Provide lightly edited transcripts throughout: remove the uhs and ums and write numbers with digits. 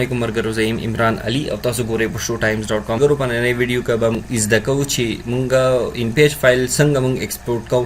علیکم مرګرو، زه یم عمران علي او تاسو ګورئ پښتو ټایمز.com. ګورو، په نننۍ ویډیو کې به موږ زده کوو چې مونږ ان پیج فایل څنګه مونږ ایکسپورټ کوو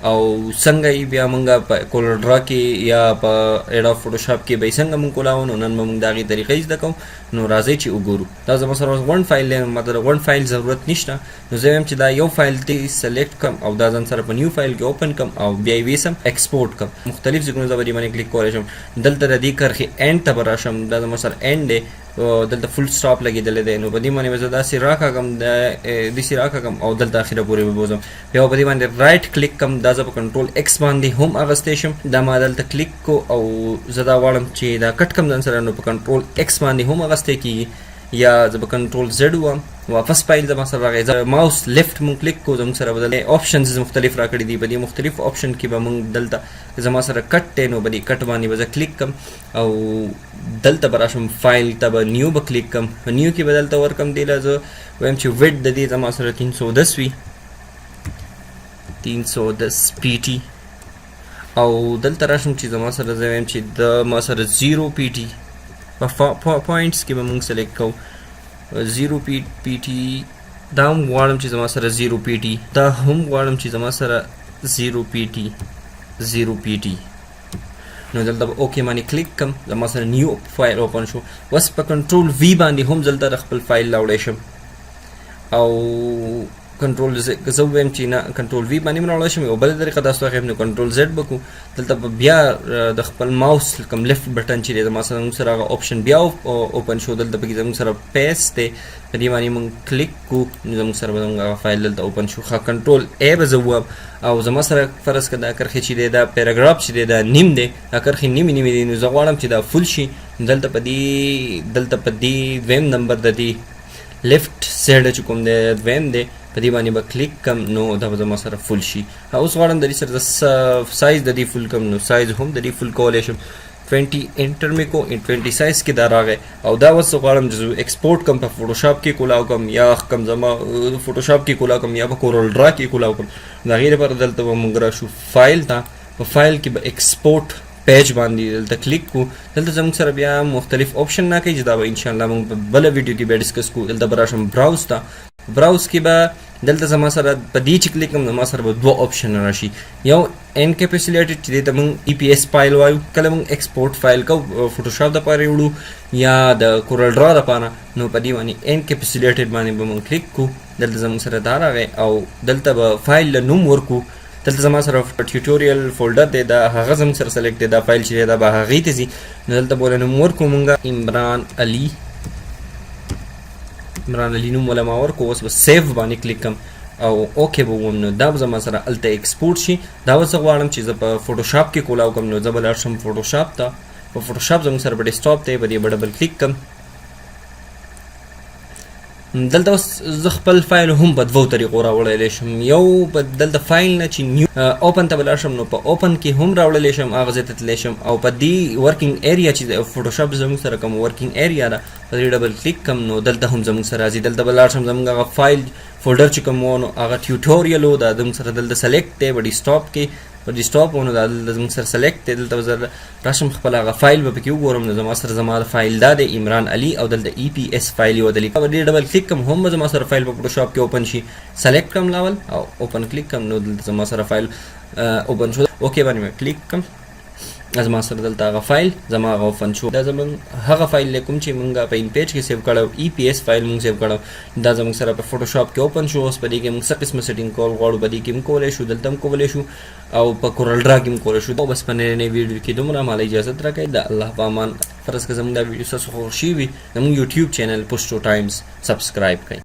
او څنګه یې بیا مونږ په کورل ډرا کې یا په اډوب فوټوشاپ کې به یې څنګه مونږ کولاو. نو نن به مونږ د هغې طریقې زده کوو. نو راځئ چې وګورو. دا زما سره اوس غونډ فایل دی، نو ماته د غونډ فایل ضرورت نشته. نو زه وایم چې دا یو فایل ته select کم او دا ځان سره په new file کې open کم او بیا یې ویسم export کم. مختلف ځایونو ته به دې باندې کلیک کولی شم. دلته د دې کرښې end ته به راشم. دا زما سره end دی، دلته full stop لګېدلی دی. نو په دې باندې به زه داسې راکاږم، داسې راکاږم او دلته اخره پورې به بوځم. بیا په دې باندې right click کم. دا زه په control X باندې هم اغستی شم. دا ما دلته کلیک کو او زه دا غواړم چې دا cut کم ځان سره، نو په control X باندې هم اغستی کیږي یا زه په control Z وم. واپس فایل زما سره راغی. زه mouse left مونږ کلیک کو، زموږ سره بدل options مختلف راکړي دي. په دې مختلف option کې به مونږ دلته زما سره cut دی، نو په دې cut باندې به زه کلیک کم او دلته به راشم، فایل ته به new به کلیک کم. په new کې به دلته ورکم دی له زه وایم چې width د دې زما سره 310 وي، 310 pt او دلته راشم چې زما سره زه وایم چې د ما سره 0 pt. په points کې به مونږ select کوو 0 pt. دا هم غواړم چې زما سره 0 pt، دا هم غواړم چې زما سره 0 pt، 0 pt. نو دلته به okay باندې کلیک کم. زما سره new file open شو. اوس په control V باندې هم دلته د خپل فایل لاوړی شم او control زه وایم چې نه، control V باندې هم راوړی شم. یو بله طریقه تاسو ته ښیم. نو control Z به کو. دلته به بیا د خپل ماوس کوم left button چې دی، زما سره موږ سره هغه option بیا open شو. دلته پکې زموږ سره paste دی، په دې باندې موږ کلیک کو، نو زموږ سره به زموږ هغه فایل دلته open شو. ښه، control A به زه ووایم او زما سره فرض که دا کرښې چې دی، دا پاراګراف چې دی، دا نیم دی، دا کرښې نیمې نیمې دي، نو زه غواړم چې دا full شي. دلته په دې دویم نمبر د دې left side چې کوم دی، دویم دی، په دې باندې به کلیک کم، نو دا به زما سره full شي. اوس غواړم د دې سره د سایز د دې full کم، نو سایز هم د دې full کولی شم. 20 enter مې کو، 20 سایز کې دا راغی. او دا اوس غواړم چې export کم، په فوټوشاپ کې کولاو کم یا کم زما فوټوشاپ کې کولاو کم یا په کورل ډرا کې کولاو کم. د هغې لپاره دلته به موږ راشو فایل ته. په فایل کې به export page باندې دلته کلیک کو. دلته زموږ سره بیا مختلف option نه کوي چې دا به ان شاء الله موږ په بله ویډیو کې بیا discuss کو. دلته به راشم browse ته. browse کې به دلته زما سره په دې چې کلیک کوم، زما سره به دوه option راشي. یو encapsulated چې دې ته موږ EPS file وایو. کله موږ export file کو، فوټوشاپ د پاره وړو یا د کورل ډرا د پاره، نو په دې باندې encapsulated باندې به موږ کلیک کو. دلته زموږ سره دا راغی او دلته به فایل له نوم ورکو. دلته زما سره tutorial folder دی، دا هغه زموږ سره select دی. دا فایل چې دی، دا به هغې ته ځي. نو دلته به نوم ورکو مونږ عمران علي، عمران علي نوم ولا ما ورکو. اوس به save باندې کلیک کوم او okay به ووم، نو دا به زما سره هلته export شي. دا اوس زه غواړم چې زه په فوټوشاپ کې کولاو کوم، نو زه به لاړ شم فوټوشاپ ته. په فوټوشاپ زموږ سره په desktop دی، په دې به double click کوم. دلته اوس زه خپل فایل هم په دوو طریقو راوړلی شم. یو په دلته فایل نه چې new open ته به لاړ شم، نو په open کې هم راوړلی شم، هغه ځای ته تللی شم او په دې working area چې فوټوشاپ زموږ سره کوم working area ده، په دې double click کوم، نو دلته هم زموږ سره راځي. دلته به لاړ شم، زموږ هغه فایل folder چې کوم و، نو هغه tutorial و، دا زموږ سره دلته select دی. په desktop کې، په desktop و، نو دا دلته زموږ سره select دی. دلته به زه راشم، خپل هغه فایل به پکې وګورم. نو زما سره زما فایل دا دی، عمران علي، او دلته EPS file یو دلی. په دې double click کوم، هم به زما سره فایل په فوټوشاپ کې open شي. select کوم لاول او open click کوم، نو دلته زما سره فایل open شو. okay باندې مې کلیک کوم، زما سره دلته هغه فایل زما هغه open شو. دا زمونږ هغه فایل کوم چې مونږ په ان پیج کې save کړو، EPS file مونږ save کړو. دا زمونږ سره په فوټوشاپ کې open شو. اوس په دې کې مونږ څه قسمه setting کول غواړو، په دې کې هم کولی شو، دلته هم کولی شو او په کورل ډرا کې هم کولی شو. او بس، په نننۍ ویډیو کې دومره. ماله اجازه راکړئ، د الله په امان. فرض که زمونږ دا ویډیو ستاسو خوښ شوي وي، زمونږ یوټیوب channel پښتو ټایمز subscribe کړئ.